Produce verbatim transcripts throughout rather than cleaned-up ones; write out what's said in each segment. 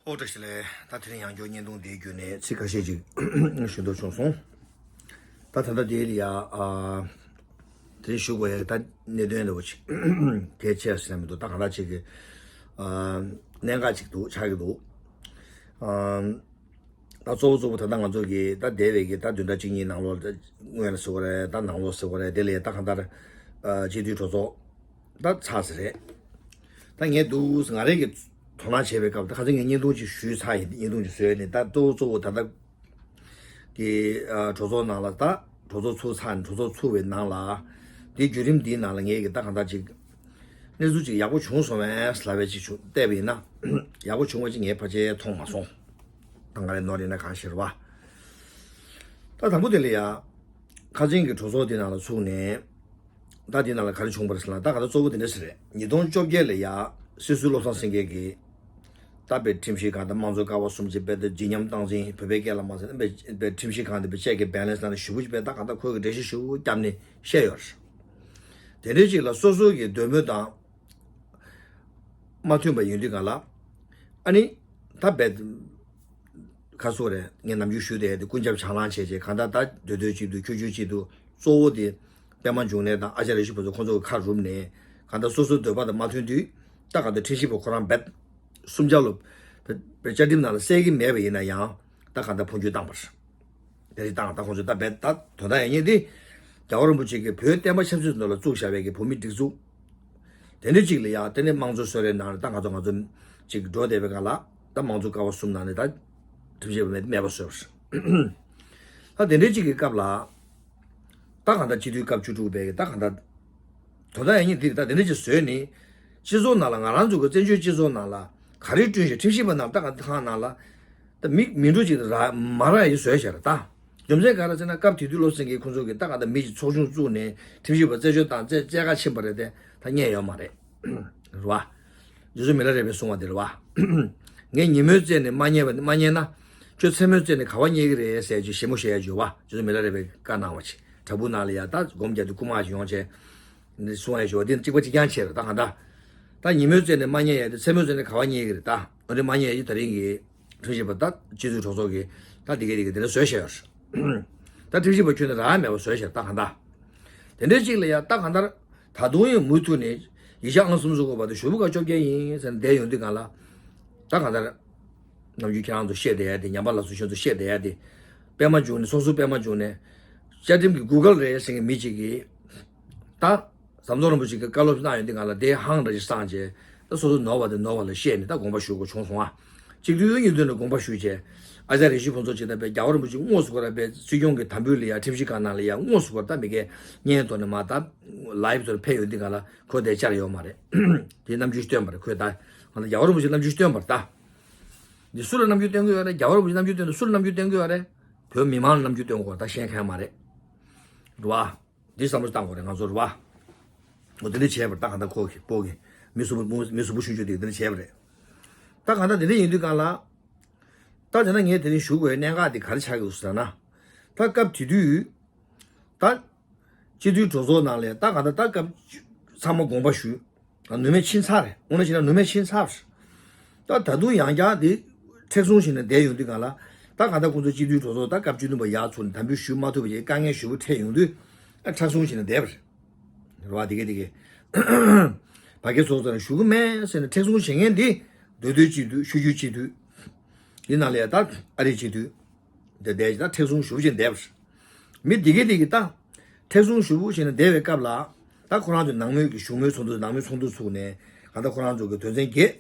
ཨོ་བཀྲ་ཤིས་བདེ་ལེགས། ད་དེ་རིང་ཡང་བསྐྱར་བརྙན་ཐུང་འདིའི་བརྒྱུད་ནས་ཚིག་ཁ་ཤས་ཅིག་ཞུ་འདོད་བྱུང་སོང་། ད་ད་ལྟ་དེ་ལ་ཡ་ཨ། དེ་རིང་ཞུ་དགོས་ཡ་ད་གནད་དོན་འདྲ་བོ་ཅིག་གལ་ཆེ་ཟེར་མི་འདུག་ད་གང་ལྟར་ཅིག་གི་ཨ། གནད་འགག་ཅིག་འདུག་ཆགས་ཀྱི་འདུག་ཨ། ད་གཙོ་བོ་གཙོ་བོ་ད་ལྟ་ང་ཚོ་གི་ད་འདས་པའི་གི་ད་བདུན་ཕྲག་གཅིག་གཉིས་ནང་ལོགས་ད་སྔོན་ལ་ཟེར་བ་རེད། ད་ནང་ལོགས་ཟེར་བ་རེད། དེ་ལ་ཡ་ད་གང་ལྟར་ཨ། སྤྱི་འཐུས་གྲོས་ཚོགས་ད་ཚར་ཟེར་རེད། ད་ངས་འདུག་ང་རང་གི་དོ་སྣང་བྱས་པའི་སྐབས་ད་ཁ་སང་ངས་བརྙན་ཐུང་ཅིག་ཞུས་ཚར་ཡིན། བརྙན་ཐུང་ཅིག་བཟོས་ནས་ད་གཙོ་བོ་གཙོ་བོ་ད་ལྟ་གི་ཨ། གྲོས་ཚོགས་ནང་ལ་ད་གྲོས་ཚོགས་ཚུགས་ཚར་ནས་གྲོས་ཚོགས་ཚུགས་པའི་ནང་ལ་དེའི་བརྒྱུད་རིམ་འདིའི་ནང་ལ་ངས་གི་ད་གང་ལྟར་ཅིག་གནས་ཚུལ་ཅིག་ཡག་པོ་བྱུང་སོང་བས་ལབ་པའི་ཅིག་བྱུང་བལྟས་པ་ཡིན་ན་ཡག་པོ་བྱུང་བ་ཅིག་ངས་ཕལ་ཆེར་མཐོང་མ་སོང་། ད་ང་རའི་ནོར་ཡིན་ན་གང་ཤེས་རེད་བ། ད་དང་པོ་དེ་ལ་ཡ་ཁ་སང་གི་གྲོས་ཚོགས་དེ་ནང་ལ་ཚུགས་ནས། ད་འདི་ནང་ལ་ག་རེ་བྱུང་བ་རེད་ཟེར་ན། ད་ག་ད་གཙོ་བོ་དེ་འདྲ་ཞིག་རེད། ཉིས་སྟོང་བཅོ་བརྒྱད་ལ་ཡ་སྲིད་ཟུར་བློ་བཟང་སེང་གེ་གིས་ད་དཔེ་ཁྲིམས་ཞིབ་ཁང་དང་དམངས་གཙོ་ཀ་བ་གསུམ་གྱི་དཔེ་ད་བརྗིད་ཉམས་སྟངས་འཛིན་བོད་པའི་སྐད་ལ་མ་ཟེར་ན་དཔེ་ཁྲིམས་ཞིབ་ཁང་དེ་དཔེ་ཅེག་གི་བེ་ལན་སི་ནང་ལ་ཞེ་པོ་ཅིག་དཔེ་ད་ག་ད་ཁོས་གི་འགྲེལ་བཤད་ཞེ་པོ་བརྒྱབ་ནས་བཤད་ཡོད་རེད། དེ་འདྲའི་ཅིག་ལ་སོ་སོ་གི་འདོད་མོས་དང་མ་མཐུན་པ་ཡིན་དུས་ག་ལ་ཨ་ནི་ད་དཔེ། ཁ་སོ་རེད། ངས་ནམ་རྒྱུན་ཞུས་བསྡད་དེ་ཀུན་ཁྱབ་བྱང་ལམ་བྱས་རྗེས་གང་ལྟར་ད་འདོད་འདོད་གཅིག་འདུག་ཁྱོད་ཁྱོད་གཅིག་འདུག་གཙོ་བོ་དེ་པད་མ་འབྱུང་གནས་དང་ཨ་ཅར་ཡེ་ཤེས་ཕུན་ཚོགས་ཁོང་ཚོ་གི་ཁ་རུབ་ནས་གང་ལྟར་སོ་སོའི་འདོད་པ་དང་མ་མཐུན་དུས་ད་གང་ལྟར་ཁྲིམས་ཞིབ་པ་ཁོ་རང་རྦད་གསུམ་ཆ་ལོ་བེ་བཅའ་ཁྲིམས་ནང་ལ་གསལ་གྱི་མེད་པ་ཡིན་ན་ཡང་ད་གང་ལྟར་འཕོ་འགྱུར་བཏང་བ་རེད། དེ་རིགས་བཏང་ད་ཁོང་ཚོས་ད་རྦད་ད་དོན་དག་ཡང་སྙིང་འདི་རྒྱལ་བ་རིན་པོ་ཆེ་གིས་བོད་བསྟན་པ་ཆབ་སྲིད་ནང་ལ་བཙུགས་བཞག་པའི་གི་བོད་མི་སྒྲིག་འཛུགས། དེ་འདྲ་ཅིག་ལ་ཡང་དེ་ནས་དམངས་གཙོ་གསོལ་རས་ནང་ལ་ད་ང་ཚོ་ང་ཚོ་ཅིག་འགྲོ་བསྡད་པའི་སྒང་ལ་ད་དམངས་གཙོ་ཀ་བ་གསུམ་ནང་ནས་ད་ཁྲིམས་ཞིབ་པ་མེད་མེད་པ་བཟོས་པ་རེད། ད་དེ་འདྲ་ཅིག་གི་སྐབས་ལ་ད་གང་ལྟར་སྤྱི་འཐུས་སྐབས་བཅུ་དྲུག་པའི་གི་ད་གང་ལྟར་དོན་དག་ཡང་སྙིང་འདི་རེད། ད་དེ་འདྲ་ཅིག་བཟོས་ནས་སྤྱི་ཚོགས་ནང་ལ་ང་རང་ཚོ་གི་བཙན་བྱོལ་སྤྱི་ཚོགས་ནང་ལ་ག་རེ་བསྐྲུན་ཞིག་ཁྲིམས་ཞིབ་པ་ནང་ད་གང་ཐང་ནང་ལ་ད་མི་མི་འགྲོ་ཅིག་ར་མ་ར་ཡི་བཟོས་བཞག་རེད་ད། རྒྱུ་མཚན་ག་རེ་ཟེར་ན་སྐབས་དེ་དུས་བློ་སེང་གེ་ཁོང་ཚོ་གིས་ད་ག་ད་མི་གཅིག་ཚོགས་ཆུང་བཙུགས་ནས་ཁྲིམས་ཞིབ་པ་རྩད་གཅོད་བཏང་རྩད་རྩད་ག་ཕྱིན་པ་རེད་དེ་ད་རྙེད་ཡོད་མ་རེད། རེད་བ། རྗེ་བཙུན་མི་ལ་རས་པས་གསུངས་པ་དེ་རེད་བ། ངས་ཉིན་མོའི་རྩེ་ནས་མ་རྙེད་པ་མ་རྙེད་ན་ཁྱོད་མཚན་མོའི་རྩེ་ནས་ག་བ་རྙེད་ཀྱི་རེད་ཟེར་ཅིག་ཞིབ་མོ་བཤད་ཡ་བྱོས་བ། རྗེ་བཙུན་མི་ལ་རས་པས་བཀའ་གནང་བ་ཅིག་བྲག་ཕུག་ནང་ལ་ཡ་ད་སྒོམ་རྒྱག་དུས་རྐུ་མ་ཞིག་ཡོང་བྱས་གསུང་ཡ་ཞོ་དེ་གཅིག་པ་གཅིག་རྐྱང་བྱས་རེད་ད་ག་ད། ད་ཉིན་མོའི་རྩེ་ནས་མ་རྙེད་ཡ་དེ་མཚན་མོའི་རྩེ་ནས་ག་བ་རྙེད་ཀྱི་རེད་ད། འོ་དེ་མ་རྙེད་ཡ་ཅིག་ད་རིང་གི་ཁྲིམས་ཞིབ་པ་ད་སྤྱི་འཐུས་གྲོས་ཚོགས་ཀྱི་ད་དེ་གས་དེ་གས་དེ་འདྲ་བཟོས་བཞག་ཡོད་རེད། ད་ཁྲིམས་ཞིབ་པ་ཁྱོན་ནས་རག་མེད་པ་བཟོས་བཞག་ད་གང་ལྟར། དེ་འདྲའི་གཅིག་ལ་ཡ་ད་གང་ལྟར་ད་དུང་ཡང་མུ་མཐུད་ནས་ཡིག་ཆ་ཨང་གསུམ་བཟོ་དགོས་པ་དང་ཞུ་བུ་ག་བཅོ་བརྒྱད་ཡིན་ཟེར་ནས་བསྡད་ཡོང་དུས་གང་ལ། ད་གང་ལྟར་ནམ་རྒྱུན་ཁྱེད་རང་ཚོ་བཤད་བསྡད་ཡ་དེ་ཉམས་པ་ལ་སོ་ཁྱོད་ཚོ་བཤད་བསྡད་ཡ་དེ་པད་མ་འབྱུང་གནས་སོ་སོ་པད་མ་འབྱུང་གནས་བཅའ་ཁྲིམས་ཀྱི་དགུ་སྐལ་རེད་ཟེར་མཁན་མི་གཅིག་གིས་ད། ཟམ་གདོང་རིན་པོ་ཆེ་གིས་བཀའ་སློབ་གནང་ཡོང་དུས་གང་ལ་དེའི་ཧང་འདྲ་ཞིག་སངས་རྗེས་ད་སོ་སོ་ནོར་བ་དེ་ནོར་བ་ལ་བཤད་ནས་ད་དགོངས་པ་ཞུ་དགོས་བྱུང་སོང་ཨ། གཅིག་དུས་གཉིས་དུས་ནས་དགོངས་པ་ཞུས་བྱས་ཨ་ཅར་ཡེ་ཤེས་ཕུན་ཚོགས་ཅིག་ད་དཔེ་རྒྱལ་བ་རིན་པོ་ཆེ་དངོས་སུ་ཁོ་ར་དཔེ་སྲིད་སྐྱོང་གི་དམ་འབུལ་ལ་ཡ་ཁྲིམས་ཞིབ་ཁང་ནང་ལ་ཡ་དངོས་སུ་ཁོ་ར་ད་མི་སྐད་སྙན་ཐོག་ནས་མ་ད་ལའིབ་ཐོག་ནས་ཕེབས་ཡོང་དུས་གང་ལ་ཁོ་དེ་བཅར་ཡོད་མ་རེད། དེ་རྣམ་འགྱུར་སྟོན་པ་རེད་ཁོས་ད། ང་ད་རྒྱལ་བ་རིན་པོ་ཆེ་རྣམ་འགྱུར་སྟོན་པ་རེད་ད། འདི་སུ་ལ་རྣམ་འགྱུར་སྟོན་གི་ཡོད་རེད། རྒྱལ་བ་རིན་པོ་ཆེ་རྣམ་འགྱུར་སྟོན་དུས་སུ་ལ་རྣམ་འགྱུར་སྟོན་གི་ཡོད་རེད། བོད་མི་མང་ལ་རྣམ་འགྱུར་སྟོན་དགོས་ད་ཤེས་མཁན་མ་རེད། རེད་བ། འདི་བསམ་བློ་བཏང་དགོས་རེད་ང་ཚོ་རེད་བ། འོ་དེ་འདྲ་བྱས་པར་ད་གང་ལྟར་ཁོ་གི་སྤོ་གི་མི་གཟུགས་པོ་མི་གཟུགས་པོ་ཆུང་ཆུང་དེ་འདི་འདྲ་བྱས་པ་རེད། ད་གང་ལྟར་དེ་འདྲ་ཡིན་དུས་གང་ལ། ད་དེ་ན་ངས་དེ་རིང་ཞུ་དགོས་གནད་འགག་དེ་ག་རེ་ཆགས་ཡོད་ཟེར་ན། ད་སྐབས་དེ་དུས། ད། སྤྱི་འཐུས་གྲོས་ཚོགས་ནང་ལས་ད་གང་ལྟར་ད་སྐབས་ཚང་མ་དགོངས་པ་ཞུས། ནུས་མེད་ཕྱིན་ཚར་རེད། དངོས་གནས་བྱས་ན་ནུས་མེད་ཕྱིན་ཚར་རེད། ད་ད་དུང་ཡང་བསྐྱར་དེ་མཁྲེགས་བཟུང་བྱས་ནས་བསྡད་ཡོང་དུས་གང་ལ། ད་གང་ལྟར་ཁོང་ཚོ་སྤྱི་འཐུས་གྲོས་ཚོགས་ད་སྐབས་བཅུ་བདུན་པ་ཡར་ཚུར་ནས་དམ་འབུལ་ཞུ་མ་ཐུབ་པ་བྱས་དཀའ་ངལ་ཞེ་པོ་འཕྲད་ཡོང་དུས། ཨ་མཁྲེགས་བཟུང་བྱས་ནས་བསྡད་པ་རེད། རེད་བ། དེ་གས་དེ་གས། བར་བརྒལ་ཚོགས་གཙོ་ལ་ཞུ་གི་མེད་ཟེར་ནས་མཁྲེགས་བཟུང་བྱེད་མཁན་འདི། མདོ་སྟོད་སྤྱི་འཐུས་ཆོས་བརྒྱུད་སྤྱི་འཐུས། འདི་ནང་ལ་ཡ་ད་ཨ་རིའི་སྤྱི་འཐུས། དེ་བསྡད་ཅིག་ད་མཁྲེགས་བཟུང་ཞེ་པོ་བྱས་ནས་བསྡད་པ་རེད། མི་འདི་གས་འདི་གས་ད། མཁྲེགས་བཟུང་ཞེ་པོ་བྱས་ནས་བསྡད་པའི་སྐབས་ལ། ད་ཁོ་རང་ཚོའི་ནང་མོལ་གྱི་བཞུགས་མོལ་ཚོགས་འདུ་ནང་མོལ་ཚོགས་འདུ་ཚུགས་ནས་གང་ལྟར་ཁོ་རང་ཚོ་གི་དོན་ཚན་བརྒྱད།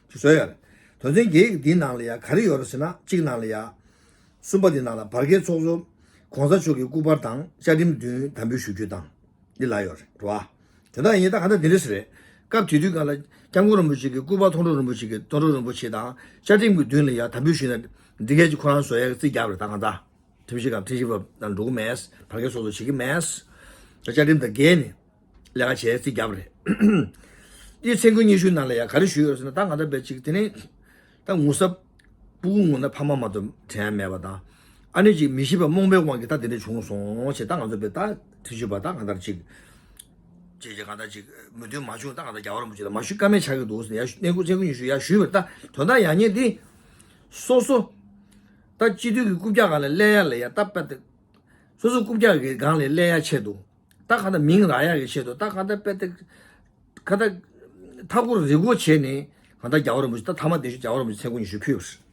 ཅིག་བཟོས་ཡོད་རེད། དོན་ཚན་བརྒྱད་འདིའི་ནང་ལ་ཡ་ག་རེ་ཡོད་རེད་ཟེར་ན་གཅིག་ནང་ལ་ཡ། གསུམ་པ་འདི་ནང་ལ་བར་བརྒལ་ཚོགས་གཙོ། གོང་ས་མཆོག་གི་སྐུ་པར་དང་བཅའ་ཁྲིམས་མདུན་དམ་འབུལ་ཞུ་རྒྱུ་དང་། འདི་ལ་ཡོད་རེད་བ། དེ་དག་ཡིན་ད་ག་འདྲ་འདི་འདྲ་ཞིག་རེད། སྐབས་དེ་དུས་སྒང་ལ་སྐྱབས་མགོན་རིན་པོ་ཆེ་གི་སྐུ་པར་མཐོང་གྲོལ་རིན་པོ་ཆེ་གི་མཐོང་གྲོལ་རིན་པོ་ཆེ་དང་བཅའ་ཁྲིམས་ཀྱི་མདུན་ལ་ཡ་དམ་འབུལ་ཞུས་ན་འགྲིག་གས་ཀྱི་ཁོ་རང་བཟོ་ཡ་རྩིས་རྒྱབ་རེད་ད་གང་ལྟར། ཁྲིམས་ཞིབ་ཁང་ཁྲིམས་ཞིབ་པ་དང་འགྲོ་གི་མེད། བར་བརྒལ་ཚོགས་གཙོ་བྱེད་ཀྱི་མེད། བཅའ་ཁྲིམས་དང་འགལ་ནས་ལས་ཀ་བྱས་རྩིས་རྒྱབ་རེད། འདི་ཚན་ཁུ་ཉི་ཤུ་ནང་ལ་ཡ་ག་རེ་ཞུས་ཡོད་ཟེར་ན་ད་གང་ལྟར་བས་ཅིག་དེ་ནས། ད་ངུ་ས། སྤུ་གུ་ངུ་ན་ཕ་མ་མ་གཏོགས་དྲན་ཡ་མེད་པ་དང་། ཨ་ནི་ཅིག་མི་ཤེས་པ་རྨོངས་པའི་དབང་གིས་ད་དེ་འདྲ་བྱུང་སོང་ཞེས་ད་ང་ཚོ་བས་ད་ཐེ་ཇུས་པ་ད་གང་ལྟར་ཅིག་ཅེས་ཅེས་གང་ལྟར་ཅིག་མོས་མཐུན་མ་བྱུང་ད་གང་ལྟར་རྒྱལ་བ་རིན་པོ་ཆེ་ལ་མ་ཞུ་ཀ་མེད་ཆགས་ཀྱི་འདུག་ཟེར་ཡ་གནས་སྐུ་མཚན་སྐུ་ཉི་ཤུ་ཡ་ཞུས་པ་ད་དོན་དག་ཡང་ཉེ་འདི། སོ་སོ་ད་སྤྱི་འཐུས་ཀྱི་རྐུབ་བཀྱག་སྒང་ལ་སླེབས་ཡ་ལ་ཡ་ད་དཔེ་དེ། སོ་སོ་རྐུབ་བཀྱག་གི་སྒང་ལ་སླེབས་ཡ་ཆེད་དུ། ད་གང་ལྟར་མིང་རག་ཡ་གི་ཆེད་དུ། ད་གང་ལྟར་དཔེ་དེ། གང་ལྟར་མཐའ་སྐོར་རི་སྐོར་བྱས་ནས་གང་ལྟར་རྒྱལ་བ་རིན་པོ་ཆེ། ད་ཐ་མ་དེ་ཤོད། རྒྱལ་བ་རིན་པོ་ཆེ་མཚན་དགུང་ཉི་ཤུ་ཕུལ་བ་རེད།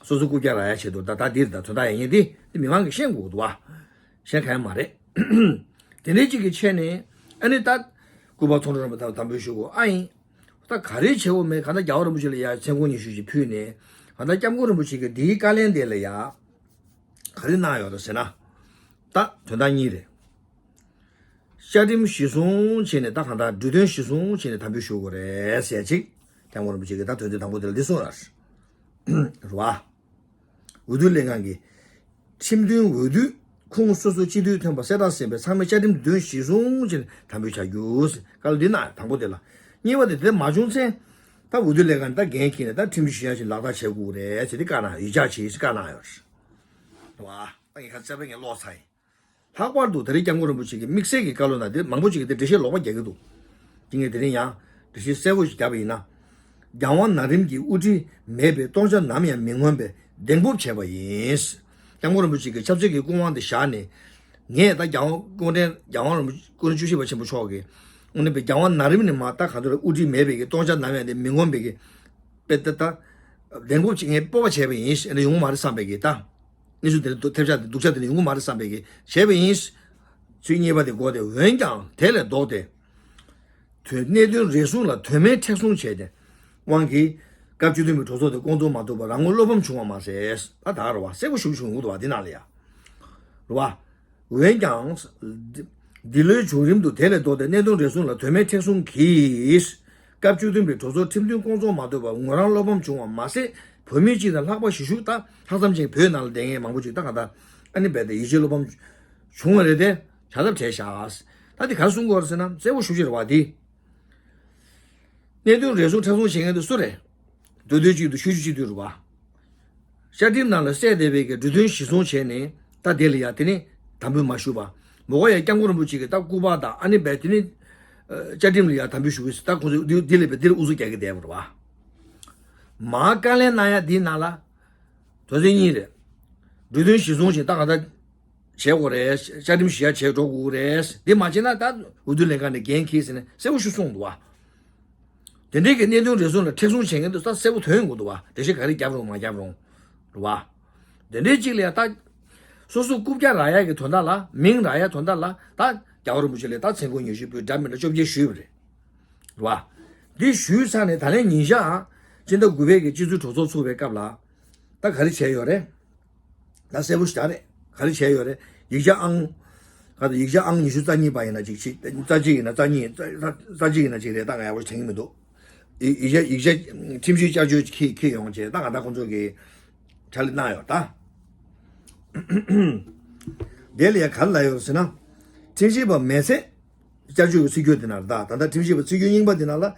སོ་སོ་རྐུབ་བཀྱག་རག་ཡ་ཆེད་དུ། ད་ད་འདིར་ད་དོན་དག་ཡིན་ངེས་དེ་དེ་མི་མང་གིས་ཤེས་དགོས་འདུག་བ། ཤེས་མཁན་མ་རེད། དེ་འདྲའི་གཅིག་གི་ཆེད་ནས་ཨ་ནི་ད་སྐུ་པར་ཚོང་འབྲེལ་རིན་པ་དང་དམ་འབུལ་ཞུ་དགོས་ཨ་ཡིན། ད་ག་རེ་བྱེད་དགོས་མེད། གང་ལྟར་རྒྱལ་བ་རིན་པོ་ཆེ་ལ་ཡ་མཚན་དགུང་ཉི་ཤུ་ཞིག་ཕུལ་ནས་གང་ལྟར་སྐྱབས་མགོན་རིན་པོ་ཆེ་གིས་འདིའི་བཀའ་ལན་དེ་ལ་ཡ་ག་རེ་གནང་ཡོད་རེད་ཟེར་ན། ད་དོན་དག་གཉིས་རེད། བཅའ་ཁྲིམས་གཞིར་བཟུང་བྱས་ནས། ད་གང་ལྟར་འབྲུ་དོན་གཞིར་བཟུང་བྱས་ནས་དམ་འབུལ་ཞུ་དགོས་རེད་ཟེར་ཅིག་སྐྱབས་མགོན་རིན་པོ་ཆེ་གིས་ད་དོན་ཚན་དང་པོ་དེ་ལ་འདི་གསུངས་ཡོད་རེད་བ། འོས་བསྡུ་ལས་ཁང་གི་ཁྲིམས་མཐུན་འོས་བསྡུ་ཁོངས་སོ་སོའི་སྤྱི་འཐུས་ཐོན་པ་གསལ་བསྒྲགས་ཟིན་པའི་ཚང་མས་བཅའ་ཁྲིམས་འདོན་གཞིར་བཟུང་བྱས་ནས་དམ་འབུལ་བྱ་རྒྱུ། བཀའ་སློབ་འདི་གནང་དང་པོ་དེ་ལ། གཉིས་པ་དེ་དེ་མ་བྱུང་ཚེ། ད་འོས་བསྡུ་ལས་ཁང་ནས་ད་འགན་འཁྱེར་ནས་ད་ཁྲིམས་གཞི་ཞིབ་ཡ་ཞིག་ལག་བསྟར་བྱེད་དགོས་རེད་ཟེར་ཏེ་བཀའ་གནང་ཡོད། ཡིག་ཆ་ཅིག་བཀའ་གནང་ཡོད་རེད་བ། ད་ངས་ཁ་ཚ་བའི་ངས་ཀློག་ཚར་ཡིན། ལྷག་པར་དུ་དེ་རིང་སྐྱབས་མགོན་རིན་པོ་ཆེ་གིས་དམིགས་བསལ་གྱི་བཀའ་སློབ་ནང་དེ་མང་པོ་ཅིག་གིས་དེ་འགྲེལ་བཤད་ལོག་པ་རྒྱག་གི་འདུག་དེ་ངས་དེ་རིང་ཡང་འགྲེལ་བཤད་གསལ་པོ་ཞིག་བརྒྱབ་པ་ཡིན་ན། རྒྱལ་དབང་ན་རིམ་གྱི་དབུ་ཁྲིད་མེད་པའི་སྟོང་ཆ་ནམ་ཡང་མི་མངོན་པའི་གདེང་སྤོབས་བྱས་པ་ཡིན། སྐྱབས་མགོན་རིན་པོ་ཆེ་གིས་ཆབ་སྲིད་ཀྱི་སྐུ་དབང་དེ་བཞག་ནས། ངས་ད་རྒྱལ་དབང་སྐུ་ཕྲེང་རྒྱལ་དབང་རིན་པོ་ཆེ་སྐུ་ཕྲེང་བཅུ་བཞི་པ་ཆེན་པོ་མཆོག་གིས་དངོས་གནས་པའི་རྒྱལ་དབང་ན་རིམ་ནས་མར་ད་ག་ཚོད་དབུ་ཁྲིད་མེད་པའི་གི་སྟོང་ཆ་ནམ་ཡང་དེ་མི་མངོན་པའི་གི་དཔེ་ད་ད་གདེང་སྤོབས་ཅིག་ངས་སྤོབས་པ་བྱས་པ་ཡིན་ཞེས་ཡོང་གི་མ་རེད་བསམ་པའི་གི་ད། གནས་ཚུལ་དེ་འདྲ་ཐེབས་ཆག་དེ་སྡུག་ཆག་དེ་འདྲ་ཡོང་གི་མ་རེད་བསམ་པའི་གི་བྱས་པ་ཡིན། ཚིག་གཉིས་པ་དེ་གོ་སྟེ། འོན་ཀྱང་དེ་ལས་ལྡོག་སྟེ། དོན་གནད་དོན་རེ་ཟུང་ལ་དོན་མེད་མཁྲེགས་བཟུང་བྱས་ཏེ། དབང་གིས་སྐབས་བཅུ་བདུན་པའི་གྲོས་ཚོགས་དེ་སྐོང་ཚོགས་མ་ཐུབ་པར་རང་ངོ་བློ་ཕམ་བྱུང་བ་མ་ཟད། ད་ད་རེད་བ། གསལ་པོ་ཞུ་བྱུང་ཡོང་གི་འདུག་བ། འདི་ནང་ལ་ཡ། རེད་བ། འོན་ཀྱང་། འདི་ལོའི་བྱུང་རིམ་དུ་དེ་ལས་ལྡོག་སྟེ་གནད་དོན་རེ་ཟུང་ལ་དོན་མེད་མཁྲེགས་བཟུང་གིས། སྐབས་བཅུ་བདུན་པའི་གྲོས་ཚོགས་ཁྲིམས་མཐུན་སྐོང་ཚོགས་མ་ཐུབ་པར་ངོས་རང་བློ་ཕམ་བྱུང་བ་མ་ཟད། བོད་མི་སྤྱི་དང་ལྷག་པར་གཞིས་བཞུགས་དང་ལྷག་བསམ་ཅན་བོད་ནང་ལ་བསྡད་མཁན་མང་པོ་ཅིག་ད་ག་ད་ཨ་ནི་རྦད་དེ་ཡིད་ཆེས་བློ་ཕམ་བྱུང་བ་རེད་དེ། བྱ་ཐབས་བྲལ་བཞག་ད་འདི་ག་རེ་གསུང་གི་ཡོད་རེད་ཟེར་ན། གསལ་པོ་ཞེ་པོ་ཅིག་རེད་བ་འདི། གནད་དོན་རེ་ཟུང་མཁྲེགས་བཟུང་བྱེད་མཁན་དེ་སུ་རེད། མདོ་སྟོད་སྤྱི་འཐུས། ཆོས་བརྒྱུད་སྤྱི་འཐུས་རེད་བ། བཅའ་ཁྲིམས་ནང་ལ་གསལ་བསྡད་པའི་གི་འབྲུ་དོན་གཞི་བཟུང་བྱས་ནས་ད་དེ་ལ་ཡ་དེ་ནི་དམ་འབུལ་མ་ཞུས་པ། མོ་ག་ཡ་སྐྱབས་མགོན་རིན་པོ་ཆེ་གི་ད་སྐུ་པར་དང་ཨ་ནི་རྦད་དེ་ནི། ཨ། བཅའ་ཁྲིམས་ལ་ཡ་དམ་འབུལ་ཞུ་གི་ཟེར། ད་ཁོང་ཚོ་འདི་འདི་ལ་རྦད་འདིར་ཨུ་ཚུགས་རྒྱག་གི་བསྡད་པ་རེད་བ། མར་བཀའ་ལན་གནང་ཡ་འདིའི་ནང་ལ་དོན་ཚན་གཉིས་རེད། འབྲུ་དོན་གཞི་བཟུང་བྱས་ད་ག་ད་བྱེད་དགོས་རེད། བཅའ་ཁྲིམས་གཞི་བཞག་བྱས་འགྲོ་དགོས་རེད། འདི་མ་བྱས་ན་ད་འོས་བསྡུ་ལས་ཁང་ནས་འགན་འཁྱེར་ཟེར་ནས་གསལ་པོ་ཞིག་གསུངས་འདུག་བ། དེ་འདྲའི་གི་གནད་དོན་རེ་ཟུང་ལ་མཁྲེགས་བཟུང་བྱེད་མཁན་དེ་ད་གསལ་པོ་ཐོན་ཡོང་གི་འདུག་བ། འགྲེལ་བཤད་ག་རེ་བརྒྱབ་རུང་མ་བརྒྱབ་རུང་། རེད་བ། དེ་འདྲའི་གཅིག་ལ་ཡ་ད། སོ་སོ་རྐུབ་བཀྱག་རག་ཡ་གི་དོན་དག་ལ། མིང་རག་ཡ་དོན་དག་ལ་ད་རྒྱལ་བ་རིན་པོ་ཆེ་ལ་ད་མཚན་དགུང་ཉི་ཤུ་པོའི་འདྲ་མི་འདྲ་བཅོ་བརྒྱད་ཞུས་པ་རེད། རེད་བ། འདི་ཞུས་ཚར་ནས་ད་ལན་ཉིན་ཞག་སྤྱི་ཟླ་དགུ་པའི་གི་སྤྱི་ཚོགས་གྲོས་ཚོགས་ཚུགས་པའི་སྐབས་ལ། ད་ག་རེ་བྱས་ཡོད་རེད། ད་གསལ་པོ་ཞིག་རེད། ག་རེ་བྱས་ཡོད་རེད། ཡིག་ཆ་ཨང་། ག་ད་ཡིག་ཆ་ཨང་ཉི་ཤུ་རྩ་གཉིས་པ་ཡིན་ན་ཅིག་ཅིག་རྩ་གཅིག་ཡིན་ན་རྩ་གཉིས། རྩ་རྩ་གཅིག་ཡིན་ན་ཅིག་རེད། ད་ང་ཡག་པོ་དྲན་གྱི་མི་འདུག་ཡིག་ཡིག་ཆ་ཡིག་ཆ་ཁྲིམས་ཞིབ་བསྐྱར་བཅོས་ཁྱེར་ཁྱེར་ཡོང་བྱས་ད་ང་ད་ཁོང་ཚོ་གིས་ཕྱག་ལས་གནང་ཡོད་ད། དེ་ལ་ཡ་ག་རེ་ལབ་ཡོད་ཟེར་ན། ཁྲིམས་ཞིབ་པ་མེད་ཚེ། བསྐྱར་བཅོས་ཀྱི་ཚིག་བརྗོད་དེ་ནང་ལ་ད་ད་ལྟ་ཁྲིམས་ཞིབ་པ་ཚིག་བརྗོད་རྙིང་པ་དེ་ནང་ལ། ཨ།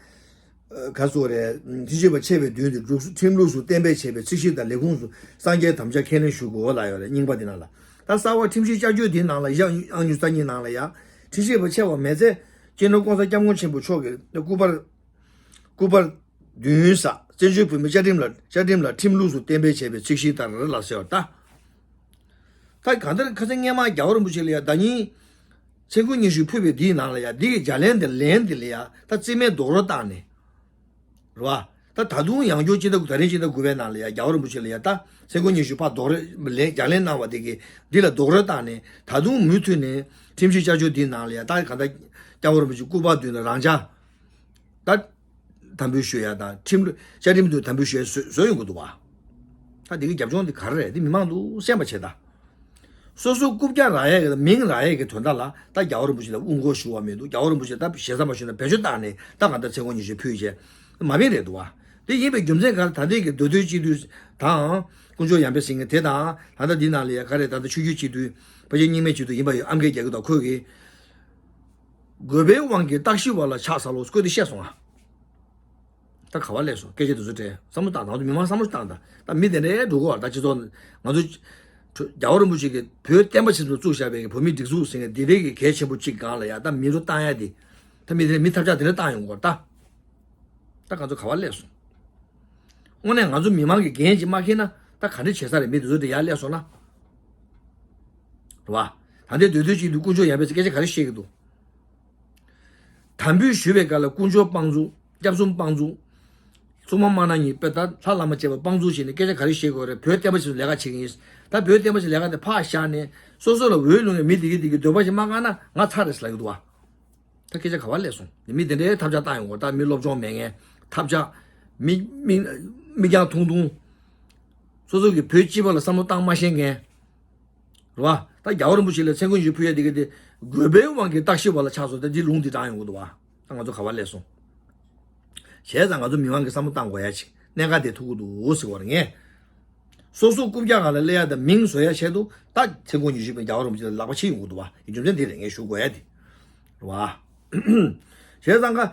ག་རེ་ཟེར་དགོས་རེད། ཁྲིམས་ཞིབ་པ་ཆད་པའི་མདུན་དུ་འབྲུག་ཁྲིམས་ལུགས་སུ་གཏན་འབེབས་བྱས་པའི་ཚིག་གཞི་དང་ལས་ཁུངས་སུ་སངས་རྒྱས་དམ་བཅའ་ཁས་ལེན་ཞུ་དགོས་ལབ་ཡོད་རེད། རྙིང་པ་དེ་ནང་ལ། ད་གསར་པ་ཁྲིམས་ཞིབ་བསྐྱར་བཅོས་དེའི་ནང་ལ་ཡང་ཨང་ཉི་ཤུ་རྩ་གཉིས་ནང་ལ་ཡ། ཁྲིམས་ཞིབ་པ་ཆད་པ་མེད་ཚེ། སྤྱི་ནོར་༸གོང་ས་༸སྐྱབས་མགོན་ཆེན་པོ་མཆོག་གི་སྐུ་པར། སྐུ་པར་བདུན་ས་བཙན་བྱོལ་བོད་མིའི་བཅའ་ཁྲིམས་ལ་བཅའ་ཁྲིམས་ལ་ཁྲིམས་ལུགས་སུ་གཏན་འབེབས་བྱས་པའི་ཚིག་གཞི་ལྟར་ལ་ཟེར་བ་ད། ད་གང་ལྟར་ཁ་སང་སྔས་མ་རྒྱལ་བ་རིན་པོ་ཆེ་ལ་ཡ་ཟླ་ཉིན་མཚན་དགུང་ཉི་ཤུ་ཕུལ་བའི་འདིའི་ནང་ལ་ཡ་འདི་གི་ལྗགས་ལན་དེ་ལན་དེ་ལ་ཡ་ད་རྩིས་མེད་རྡོག་རོལ་བཏང་ནས། རེད་བ། ད་ད་དུང་ཡང་བསྐྱར་སྤྱི་ཟླ་དགུ། ད་རིང་སྤྱི་ཟླ་དགུ་པའི་ནང་ལ་ཡ་རྒྱལ་བ་རིན་པོ་ཆེ་ལ་ཡ་ད་མཚན་དགུང་ཉི་ཤུ་ཕར་རྡོག་རོལ་ལན་ལྗགས་ལན་གནང་བ་དེ་གི་འདི་ལ་རྡོག་རོལ་བཏང་ནས་ད་དུང་མུ་མཐུད་ནས་ཁྲིམས་ཞིབ་བསྐྱར་བཅོས་འདིའི་ནང་ལ་ཡ་ད་གང་ལྟར་རྒྱལ་བ་རིན་པོ་ཆེ་སྐུ་པར་མདུན་ལ་རང་འཇགས། ད་དམ་འབུལ་ཞུ་ཡ་དང་ཁྲིམས་ལུགས་བཅའ་ཁྲིམས་དུ་དམ་འབུལ་ཞུ་ཡ་བཟོ་བཟོ་ཡོང་གི་འདུག་བ། ད་འདི་གི་རྒྱབ་ལྗོངས་འདི་ག་རེ་རེད། འདི་མི་མང་དུ་གསན་པ་བྱེད་ད། སོ་སོ་རྐུབ་བཀྱག་རག་ཡ་གི་དང་མིང་རག་ཡ་གི་དོན་དག་ལ་ད་རྒྱལ་བ་རིན་པོ་ཆེ་ལ་དབུ་འགོག་ཞུ་བ་མི་འདུག་རྒྱལ་བ་རིན་པོ་ཆེ་ད་ཞེ་ས་མ་ཞུ་ན་བེད་སྤྱོད་བཏང་ནས་ད་གང་ལྟར་མཚན་དགུང་ཉི་ཤུ་ཕུལ་བྱས་མ་མིང་རེད་འདུག་བ། དེ་ཡིན་པའི་རྒྱུ་མཚན་ག་རེ། ད་ལྟའི་གི་མདོ་སྟོད་སྤྱི་འཐུས་དང་དཀོན་མཆོག་ཡར་འཕེལ་ཟེར་མཁན་དེ་དང་ད་ལྟ་འདི་ནང་ལ་ཡ་ག་རེ་ད་ལྟ་ཆོས་བརྒྱུད་སྤྱི་འཐུས་ཕལ་ཆེར་རྙིང་མའི་སྤྱི་འཐུས་ཡིན་པ་ཡོད། ཨམ་སྐད་རྒྱག་གི་འདུག་ཁོས་གི་དགོས་པའི་དབང་གིས་རྟག་ཞི་བ་ལ་ཕྱག་འཚལ་ལོ་སྐོར་དེ་བཤད་སོང་ང་། ད་ག་བ་ལས་སོང་སྐད་ཆ་དེ་ཚོ་དྲན་བསམ་བློ་བཏང་དང་དུ་མི་མང་བསམ་བློ་བཏང་དང་ད་མི་དེ་འདྲའི་འགྲོ་གོ་བ། ད་སྤྱི་ཚོགས་ང་ཚོ་རྒྱལ་བ་རིན་པོ་ཆེ་གིས་བོད་བསྟན་པ་ཆེན་པོ་བཙུགས་བཞག་པའི་བོད་མིའི་སྒྲིག་འཛུགས་ཟེར་མཁན་དེ་འདྲའི་གི་གལ་ཆེན་པོ་གཅིག་སྒང་ལ་ཡ་ད་མི་འགྲོ་བཏང་ཡ་དེ་ད་མི་དེ་འདྲ་མི་ཐབས་ཆག་དེ་འདྲ་བཏང་ཡོང་གོ་ད། ད་ང་ཚོ་ག་བ་སླེབས་སོང་། དངོས་གནས་ང་ཚོ་མི་མང་གི་འགན་ཅིག་མ་འཁྱེར་ན་ད་ག་འདྲ་བྱེད་ས་རེད། མི་དེ་ཚོ་དེ་ཡར་སླེབས་སོང་ན། རེད་བ། ད་ལྟའི་སྡོད་སྡོད་ཅིག་ཏུ་དཀོན་མཆོག་ཡར་འཕེལ་ཚེ་སྐད་ཆ་ག་རེ་བཤད་ཀྱི་འདུག་དམ་འབུལ་ཞུ་བའི་སྐབས་ལ་དཀོན་མཆོག་དཔང་བཙུགས། སྐྱབས་གསུམ་དཔང་བཙུགས། སྲུང་མ་དམར་ནག་གཉིས་དཔེ་ད་ལྷ་བླ་མ་བཅས་པ་དཔང་བཙུགས་བྱས་ནས་སྐད་ཆ་ག་རེ་བཤད་དགོས་རེད། བོད་བསྟན་པ་ཆེད་དུ་ལས་ཀ་བྱེད་ཀྱི་ཡིན། ད་བོད་བསྟན་པ་ཆེད་ལས་ཀ་དེ་ཕར་བཞག་ནས་སོ་སོ་ལ་འོས་བླུགས་ནས་མི་དེ་གི་དེ་གི་འདོད་པ་ཞིག་མ་བསྐང་ན་ང་ཚར་རེད་ཟེར་ལབ་ཀྱི་འདུག་བ། ད་སྐད་ཆ་ག་བ་སླེབས་སོང་། དེ་མི་དེ་འདྲའི་ཐབས་ཆག་བཏང་ཡོང་གི་རེད། ད་མི་སློབ་སྦྱོང་མེད་མཁན་ཐབས་ཆག་མི་མི་མི་རྐྱང་ཐུང་ཐུང་། སོ་སོ་གི་བོད་སྤྱི་པ་ལ་བསམ་བློ་བཏང་མ་ཤེས་མཁན། རེད་བ། ད་རྒྱལ་བ་རིན་པོ་ཆེ་ལ་མཚན་དགུང་ཡིད་ཕུལ་ཡ་དེ་གི་དེ་དགོས་པའི་དབང་གིས་བརྟག་ཞིབ་པ་ལ་ཆགས་སོང་། ད་འདི་ལུང་འདི་དྲངས་ཡོང་གི་འདུག་བ། ད་ང་ཚོ་ག་བ་སླེབས་སོང་། བྱས་ཙང་ང་ཚོ་མི་མང་གི་བསམ་བློ་བཏང་དགོས་ཡ་ཅིག་གནད་འགག་དེ་ཐུག་གི་འདུག་ཟེར་བ་རེད་ངས། སོ་སོ་རྐུབ་བཀྱག་སྒང་ལ་སླེབས་ཡ་དང་མིང་བཟོ་ཡ་ཆེད་དུ་ད་མཚན་དགུང་ཉི་ཤུ་པའི་རྒྱལ་བ་རིན་པོ་ཆེ་ལ་ལག་པ་ཕྱེ་ཡོང་གི་འདུག་བ། རྒྱུ་མཚན་དེ་རེད་ངས་ཞུ་དགོས་ཡ་དེ། རེད་བ། བྱས་ཙང་ཀ།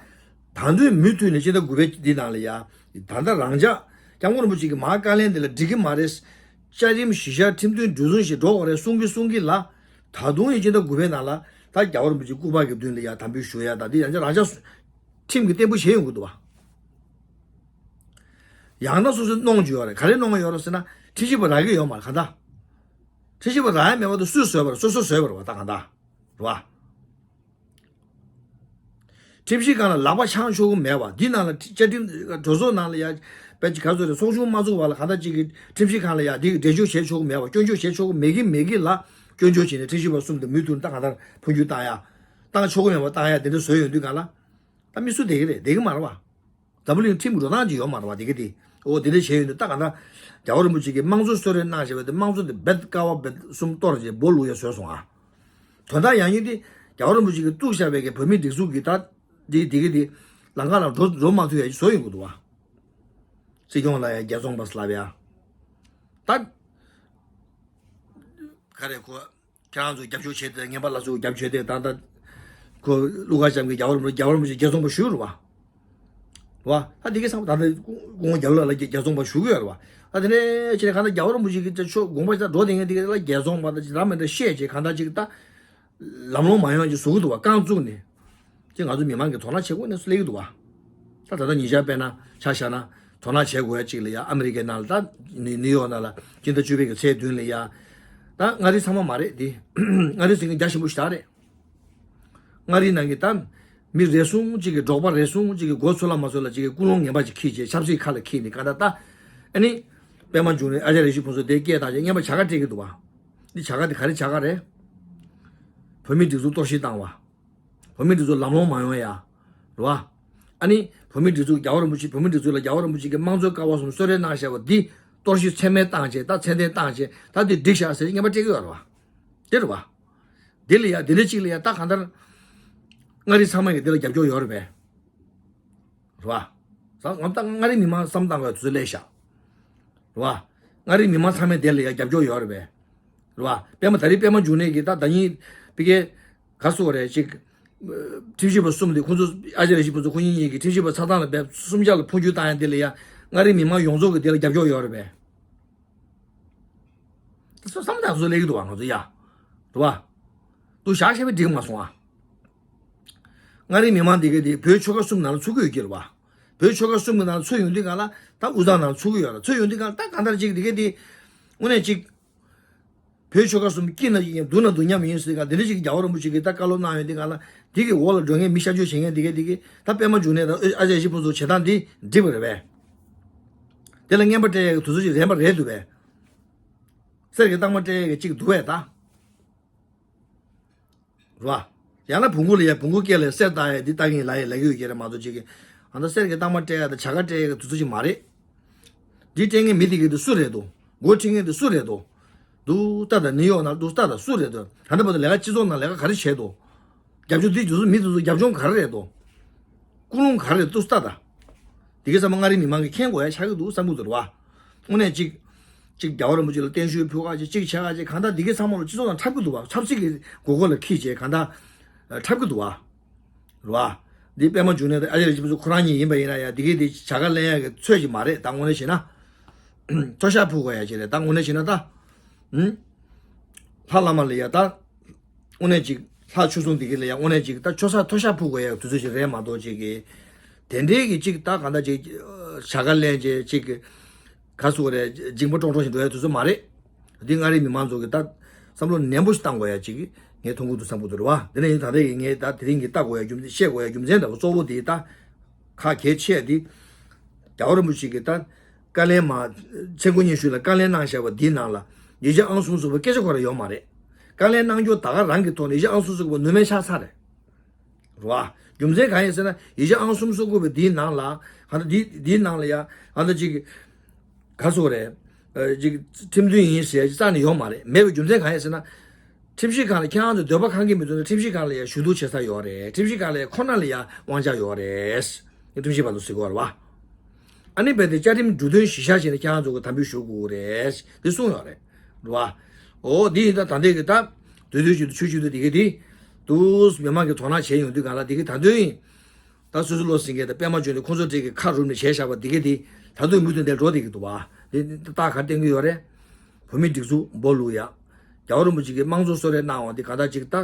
ད་དུང་མུ་མཐུད་ནས་སྤྱི་ཟླ་དགུ་པའི་འདི་ནང་ལ་ཡ། ད་ལྟ་རང་ཅག་སྐྱབས་མགོན་རིན་པོ་ཆེ་གི་མ་བཀའ་ལན་དེ་ལ་འགྲིག་གི་མ་རེད། བཅའ་ཁྲིམས་གཞི་བཞག་ཁྲིམས་མཐུན་འགྲོ་སོང་ཞིག་འགྲོ་དགོས་རེད་གསུང་གི་གསུང་གི་ལ། ད་དུང་ཡང་སྤྱི་ཟླ་དགུ་པའི་ནང་ལ་ད་རྒྱལ་བ་རིན་པོ་ཆེ་སྐུ་པར་གྱི་མདུན་ལ་ཡ་དམ་འབུལ་ཞུ་ཡ་ད་འདི་ཡང་རང་ཅག་ཁྲིམས་ཀྱིས་གཏན་འབེབས་བྱས་ཡོང་གི་འདུག་བ། ཡང་ན་སོ་སོས་གནོང་རྒྱུ་ཡོད་རེད། ག་རེ་གནོང་གི་ཡོད་རེད་ཟེར་ན་ཁྲིམས་ཞིབ་པ་རག་གི་ཡོད་མ་རེད་ག་ད། ཁྲིམས་ཞིབ་པ་རག་ཡ་མེད་པ་དུ་སུས་བཟོས་པ་རེད། སོ་སོས་བཟོས་པ་རེད་བ་ད་གང་ལྟར། རེད་བ། ཁྲིམས་ཞིབ་ཁང་ལ་ལག་པ་འཆང་ཆོག་གི་མེད་བ། འདི་ནང་ལ་བཅའ་ཁྲིམས་གྲོས་ཚོགས་ནང་ལ་ཡ་དཔེ་ཅིག་ག་ཚོད་རེད། ཚོགས་ཆུང་མ་ཚུགས་བར་ལ་གང་ལྟར་ཅིག་གིས་ཁྲིམས་ཞིབ་ཁང་ལ་ཡ་འདི་གི་འགྲེལ་བརྗོད་བྱེད་ཆོག་གི་མེད་བ། སྐྱོན་བརྗོད་བྱེད་ཆོག་གི་མེད་གི་མེད་གི་ལ་སྐྱོན་བརྗོད་བྱས་ནས་ཁྲིམས་ཞིབ་པ་གསུམ་དེ་མུ་མཐུད་ད་གང་ལྟར་འཕོ་འགྱུར་བཏང་ཡ། བཏང་ཆོག་གི་མེད་པ་བཏང་ཡ་དེ་འདྲ་བཟོས་ཡོང་དུས་གང་ལ། ད་མི་སུ་བསྡད་གི་རེད། བསྡད་གི་མ་རེད་བ། འཛམ་བུ་གླིང་ཁྲིམས་ཀྱི་འགྲོ་སྟངས་ཅིག་ཡོད་མ་རེད་བ་དེ་གི་དེ། ཨོ་དེ་འདྲ་བྱས་ཡོད་འདུག་ད་ག་ད། རྒྱལ་བ་རིན་པོ་ཆེ་གིས་དམངས་གཙོ་གསོལ་རས་གནང་བཞག་པ་དེ་དམངས་གཙོ་དེ་རྦད་དཀའ་བ་རྦད་གསུམ་གཏོར་བྱས་སྦོ་ལུག་ཡ་བཟོས་སོང་ཨ། དོན་དག་ཡང་ཡིན་ཏེ། རྒྱལ་བ་རིན་པོ་ཆེ་གིས་བཙུགས་བཞག་པའི་གི་བོད་མིའི་སྒྲིག་འཛུགས་ཀྱི་ད། དེ་དེ་གི་དེ། ལམ་ཁ་ལ་འགྲོ་འགྲོ་མ་ཐུབ་ཡ་ཅིག་བཟོ་ཡོང་གི་འདུག་བ། སྲིད་སྐྱོང་ལ་ཡ་རྒྱལ་ཚོང་པ་ཟེར་ལབ་ཡ། ད། ག་རེ་ཁོ། ཁྱེད་རང་ཚོ་རྒྱབ་སྐྱོར་བྱས་ཏེ་ངན་པ་ལ་སོགས་རྒྱབ་བྱས་ཏེ་ད་ལྟ་ཁོ་ཀླུ་མཁར་བྱམས་ཀྱིས་རྒྱལ་བ་རིན་པོ་ཆེ་རྒྱལ་ཚོང་པ་ཞུས་རེད་བ། རེད་བ། ད་དེ་གའི་བསམ་ད་ལྟ་སྐུ་ངོ་རྒྱ་ལོ་ལགས་ཀྱིས་རྒྱལ་ཚོང་པ་ཞུ་གི་ཡོད་རེད་བ། ད་དེ་ནས་ཕྱིར་གང་ལྟར་རྒྱལ་བ་རིན་པོ་ཆེ་གི་ཆོས་དགོངས་པ་ཞིག་ད་འགྲོ་བསྡད་མཁན་དེ་ག་ལ་རྒྱལ་ཚོང་པ་ད་ཅིག་རམ་མེ་འདྲ་བཤད་བྱས་གང་ལྟར་ཅིག་ད། ལམ་ལྷོང་མ་ཡོང་ཅིག་བཟོ་གི་འདུག་བ་རྐང་བཙུགས་ནས། ཅིག་ང་ཚོ་མི་མང་གིས་དོ་སྣང་བྱེད་དགོས་ནས་སུ་སླེབས་ཀྱི་འདུག་བ། ད་ད་ལྟ་ཉིན་ཞག་དཔེར་ན་ཆ་བཞག་ན་དོ་སྣང་བྱེད་དགོས་ཡ་གཅིག་ལ་ཡ་ཨ་མི་རི་ཀའི་ནང་ལ་ད་ནི་ནིའུ་ཡོག་ནང་ལ་སྤྱི་ཟླ་བཅུ་པའི་གི་ཚེས་བདུན་ལ་ཡ། ད་མངའ་རིས་ཚང་མ་མ་རེད་དེ། མངའ་རིས་ཟེར་མཁན་རྒྱ་ཆེན་པོ་ཞེ་དྲག་རེད། མངའ་རིས་ནང་གི་ད་མི་རེ་ཟུང་གཅིག་གི་འབྲོག་པ་རེ་ཟུང་གཅིག་གི་མགོ་ཚོས་ལ་མ་ཚོས་ལ་གཅིག་གི་ཀུན་སློང་ངན་པ་ཅིག་འཁྱེར་བྱས་ཆབ་སྲིད་ཁ་ལ་འཁྱེར་ནས་ག་ད་ད། ཨ་ནི། པད་མ་འབྱུང་གནས་ཨ་ཅཱརྱ་རིན་པོ་ཆེ་ཕུན་ཚོགས་དེ་སྐད་བཏང་བྱས་རྔན་པ་བྱ་དགའ་སྤྲད་ཀྱི་འདུག་བ། འདི་བྱ་དགའ་དེ་ག་རེ་བྱ་དགའ་རེད། བོད་མིའི་སྒྲིག་འཛུགས་གཏོར་བཤིག་བཏང་བ། བོད་མིའི་སྒྲིག་འཛུགས་ལམ་ལྷོང་མ་ཡོང་ཡ། རེད་བ། ཨ་ནི། བོད་མིའི་སྒྲིག་འཛུགས་རྒྱལ་བ་རིན་པོ་ཆེ་བོད་མིའི་སྒྲིག་འཛུགས་ལ་རྒྱལ་བ་རིན་པོ་ཆེ་གི་དམངས་གཙོའི་ཀ་བ་གསུམ་གསོལ་རས་གནང་བཞག་པ་འདི་གཏོར་བཤིག་ཚད་མེད་བཏང་བྱས་ད་ཚད་ལྡན་བཏང་བྱས་ད་འདི་འགྲིག་བཞག་ཟེར་རྔན་པ་སྤྲད་ཀྱི་ཡོད་རེད་བ། དེ་རེད་བ། འདི་ལ་ཡ་འདི་འདྲ་གཅིག་ལ་ཡ་ད་གང་ལྟར། མངའ་རིས་ཚང་མ་གི་འདི་ལ་རྒྱབ་སྐྱོར་ཡོད་རེད་པས། རེད་བ། ང་ད་མངའ་རིས་མི་མང་བསམ་བཏང་དགོས་དུས་ཚོད་སླེབས་ཤག་རེད་བ། མངའ་རིས་མི་མང་ཚང་མས་དེ་ལ་ཡ་རྒྱབ་སྐྱོར་ཡོད་རེད་པས། རེད་བ། པད་མ་ད་རེས་པད་མ་འབྱུང་གནས་ཀྱིས་ད་ད་ཉིན་ཕ་གིའི་ག་སོ་རེད་ཅིག་ཁྲིམས་ཞིབ་པ་གསུམ་དེ་ཁོང་ཚོ་ཨ་ཅཱརྱ་རིན་པོ་ཆེ་ཁོང་གཉིས་གཉིས་ཀྱིས་ཁྲིམས་ཞིབ་པ་ཆགས་སྟངས་ལ་འབད་གསུམ་ཆ་ལ་འཕོ་འགྱུར་བཏང་ཡ་དེ་ལ་ཡ་མངའ་རིས་མི་མང་ཡོངས་རྫོགས་ཀྱི་དེ་ལ་རྒྱབ་སྐྱོར་ཡོད་རེད་པས། དེ་ཚོ་བསམ་བློ་བཏང་ཚོ་སླེབས་ཀྱི་འདུག་བ་ང་ཚོ་ཡ། རེད་བ། དུ་བཞག་བྱས་པའི་འགྲིག་མ་སོང་ཨ། མངའ་རིས་མི་མང་འདི་ག་དེ་བོད་ཆོལ་ཁ་གསུམ་ནང་ལ་ཚུད་ཀྱི་ཡོད་ཀྱི་རེད་བ། བོད་ཆོལ་ཁ་གསུམ་གྱི་ནང་ལ་ཚུད་ཡོང་དུས་གང་ལ་ད་དབུས་གཙང་ནང་ལ་ཚུད་ཀྱི་ཡོད་རེད། ཚུད་ཡོང་དུས་གང་ལ་ད་གང་ལྟར་ཅིག་འདི་ག་དེ། དངོས་གནས་ཅིག་བོད་ཆོལ་ཁ་གསུམ་སྐྱིད་ན་སྐྱིད་ཡིན་སྡུག་ན་སྡུག་མཉམ་ཡིན་ཟེར་གང་འདི་འདྲ་ཅིག་རྒྱལ་བ་རིན་པོ་ཆེ་གིས་ད་བཀའ་སློབ་གནང་ཡོང་དུས་གང་ལ་འདི་གི་འོག་ལ་འགྲོ་མཁན་མི་ཤ་སྤྱོད་བྱེད་མཁན་འདི་ག་འདི་གི་ད་པད་མ་འབྱུང་གནས་དང་ཨ་ཅཱརྱ་རིན་པོ་ཆེ་བྱེད་སྟངས་འདི་འགྲིག་པ་རེད་པས། དེ་ལ་རྔན་པ་སྤྲད་ཡག་གི་དུས་ཚོད་ཅིག་རན་པ་རེད་འདུག་པས། གསེར་གྱི་རྟགས་མ་སྤྲད་ཡག་གི་ཅིག་འདུག་པས་ད། རེད་བ། ཡང་ན་བོང་གུ་ལ་ཡ་བོང་གུ་སྐེ་ལ་གསེར་བཏགས་ཡ་འདི་ལྟ་གིན་ལ་ཡ་ལ་གི་ཡོད་ཀྱི་རེད་མ་གཏོགས་ཅིག་གི། ཨ་ད་གསེར་གྱི་རྟགས་མ་སྤྲད་ཡ་དང་བྱ་དགའ་སྤྲད་ཡ་གི་དུས་ཚོད་ཅིག་མ་རེད། འདི་སྤྲད་མཁན་མི་དེ་གི་དེ་སུ་རེད་དོ། འགོ་ཁྲིད་མཁན་དེ་སུ་རེད་དོ། འདུག་ལྟ་དང་ནིའུ་ཡོག་ནང་འདུག་ལྟ་དང་སུ་རེད་དོ། ད་ལྟ་བར་དུ་ལས་ཀ་སྤྱི་ཚོགས་ནང་ལས་ཀ་ག་རེ་བྱས་དོ། རྒྱབ་ལྗོངས་འདི་དུས་ཚོད་མི་དེ་ཚོ་རྒྱབ་ལྗོངས་ག་རེ་རེད་དོ། ཀུན་སློང་ག་རེ་རེད་འདུག་ལྟ་དང་། དེ་གའི་ཚང་མ་མངའ་རིས་མི་མང་གིས་མཁྱེན་དགོས་ཡ་ཆགས་ཀྱི་འདུག་བསམ་གྱི་འདུག་རེད་བ། དངོས་གནས་གཅིག་གཅིག་རྒྱལ་བ་རིན་པོ་ཆེ་ལ་བརྟན་བཞུགས་ཕུལ་ཁ་ཅིག་གཅིག་བྱ་ཁ་ཅིག་གང་ལྟར་འདི་གའི་ཚང་མ་ལ་སྤྱི་ཚོགས་ནང་འཁྲབ་ཀྱི་འདུག་བ། ཆབ་སྲིད་ཀྱི་མགོ་སྐོར་ལ་འཁྱེར་བྱས་གང་ལྟར་འཁྲབ་ཀྱི་འདུག་བ། རེད་བ། འདི་པད་མ་འབྱུང་གནས་དང་ཨ་ཅཱརྱ་རིན་པོ་ཆེ་ཁོ་རང་གཉིས་ཡིན་པ་ཡིན་ན་ཡང་འདི་གའི་འདི་བྱ་དགའ་ལེན་ཡག་གི་ཚོད་ཅིག་མ་རེད་ད་དངོས་གནས་བྱས་ན། མཐོལ་བཤགས་ཕུལ་དགོས་ཡ་ཅིག་རེད་ད་དངོས་གནས་བྱས་ན་ད། ཧུམ། ལྷ་བླ་མ་ལ་ཡ་ད། དངོས་གནས་ཅིག་ལྷ་ཆོས་སྲུང་འདི་གའི་ལ་ཡ་དངོས་གནས་ཅིག་ད་ཆོས་ས་མཐོལ་བཤགས་ཕུལ་དགོས་ཡ་དུས་ཚོད་ཅིག་རེད་མ་གཏོགས་ཅིག་གི། དེ་འདྲའི་གི་ཅིག་ད་གང་ལྟར་ཅིག་བྱ་དགའ་ལེན་བྱས་ཅིག་ག་སུ་རེད། འཇིགས་པ་ཀྲོང་ཀྲོང་ཞིག་འགྲོ་ཡ་དུས་ཚོད་མ་རེད། འདི་མངའ་རིས་མི་མང་ཚོ་གི་ད་བསམ་བློ་ནན་པོ་ཞིག་བཏང་དགོས་ཡ་ཅིག་ངས་མཐོང་གི་འདུག་བསམ་གི་འདུག་རེད་བ། འདི་ནས་ཡིན་ད་ལྟ་གི་ངས་ད་དེ་རིང་གི་ལྟ་དགོས་ཡ་རྒྱུ་མཚན་བཤད་དགོས་ཡ་རྒྱུ་མཚན་འདྲ་བོ་གཙོ་བོ་དེ་ད་ཁ་གལ་ཆེ་དེ། རྒྱལ་བ་རིན་པོ་ཆེ་གི་ད་བཀའ་ལན་མ་མཚན་གུ་སྙན་ཞུ་ལ་བཀའ་ལན་གནང་བཞག་པ་འདིའི་ནང་ལ་ཡིག་ཆ་ཨང་གསུམ་གསུམ་པོ་སྐད་ཆ་ཁོ་ར་ཡོད་མ་རེད། བཀའ་ལན་གནང་རྒྱུ་ད་ག་རང་གི་ཐོག་ནས་ཡིག་ཆ་ཨང་གསུམ་གསུམ་པོ་ནུས་མེད་ཆགས་ཚར་རེད། རེད་བ། རྒྱུ་མཚན་གང་ཡིན་ཟེར་ན་ཡིག་ཆ་ཨང་གསུམ་གསུམ་དགོས་པའི་འདིའི་ནང་ལ་གང་ལྟར་འདི་འདིའི་ནང་ལ་ཡ་གང་ལྟར་ཅིག་ག་སོ་རེད། ཅིག་ཁྲིམས་མཐུན་ཡིན་ཟེར་ཡ་ཅིག་རྩ་ནས་ཡོད་མ་རེད། མེད་པའི་རྒྱུ་མཚན་གང་ཡིན་ཟེར་ན། ཁྲིམས་ཞིབ་ཁང་ལ་ཁྱེད་རང་ཚོ་འདོད་པ་ཁེངས་ཀྱི་མི་འདུག་ན་ཁྲིམས་ཞིབ་ཁང་ལ་ཡ་ཞུ་གཏུག་བྱེད་ས་ཡོད་རེད། ཁྲིམས་ཞིབ་ཁང་ལ་ཡ་ཁོ་ན་ལ་ཡ་དབང་ཆ་ཡོད་རེད། ཁྲིམས་ཞིབ་པ་ཚོ་ཟེར་གི་ཡོད་རེད་བ། ཨ་ནི་རྦད་དེ་བཅའ་ཁྲིམས་འབྲུ་དོན་གཞི་བཞག་བྱས་ནས་ཁྱེད་རང་ཚོ་གི་དམ་འབུལ་ཞུ་དགོས་རེད་འདི་གསུངས་ཡོད་རེད། རེད་བ། འོ་འདི་ཡིན་ད་ད་ལྟའི་གི་ད་དུས་ཚོད་ཅིག་ཏུ་ཆུ་ཆུ་དུ་དེ་གི་དེ་དུས་མི་མང་གི་དོ་སྣང་བྱས་ཡོང་དུས་གང་ལ་དེ་གི་ད་དུས་ཡིན། ད་སོ་སོ་བློ་སེང་གེ་དང་པད་མ་བྱོན་ནས་ཁོང་ཚོ་གྲས་ཀྱི་ཁ་རུབ་ནས་བྱས་བཞག་པ་འདི་ག་དེ་ད་དུང་མུ་མཐུད་དེ་འགྲོ་བསྡད་ཀྱི་འདུག་བ། དེ་རྟགས་ག་བསྟན་གྱི་ཡོད་རེད། བོད་མིའི་སྒྲིག་འཛུགས་སྦོ་ལུག་ཡ། རྒྱལ་བ་རིན་པོ་ཆེ་གིས་དམངས་གཙོ་གསོལ་རས་གནང་བ་འདི་ག་ད་ཅིག་ད་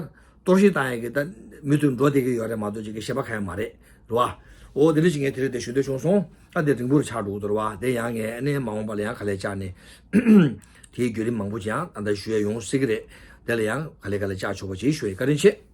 གཏོར་བཤིག་བཏང་ཡ་གི་ད་མུ་མཐུད་འགྲོ་བསྡད་ཀྱི་ཡོད་རེད་མ་གཏོགས་ཅིག་གི་ཞེན་པ་གང་ཡང་མ་རེད། རེད་བ། འོ་དེ་འདྲ་ཅིག་ངས་དེ་རིང་དེ་ཞུ་འདོད་བྱུང་སོང་། ད་དེ་རིང་པོར་ཆགས་འགྲོ་གི་འདུག་རེད་བ། དེ་ཡང་ངས་ཨ་ནེ་མ་འོངས་པ་ལ་ཡང་ག་ལེར་བཅར་ནས་དེའི་བརྒྱུད་རིམ་མང་པོ་ཅིག་ཡང་ད་ལྟ་ཞུ་ཡ་ཡོང་སྲིད་ཀྱི་རེད། དེ་ལ་ཡང་ག་ལེར་ག་ལེར་བཅར་ཆོག་པ་ཅིག་ཞུ་ཡ་བཀའ་དྲིན་ཆེ།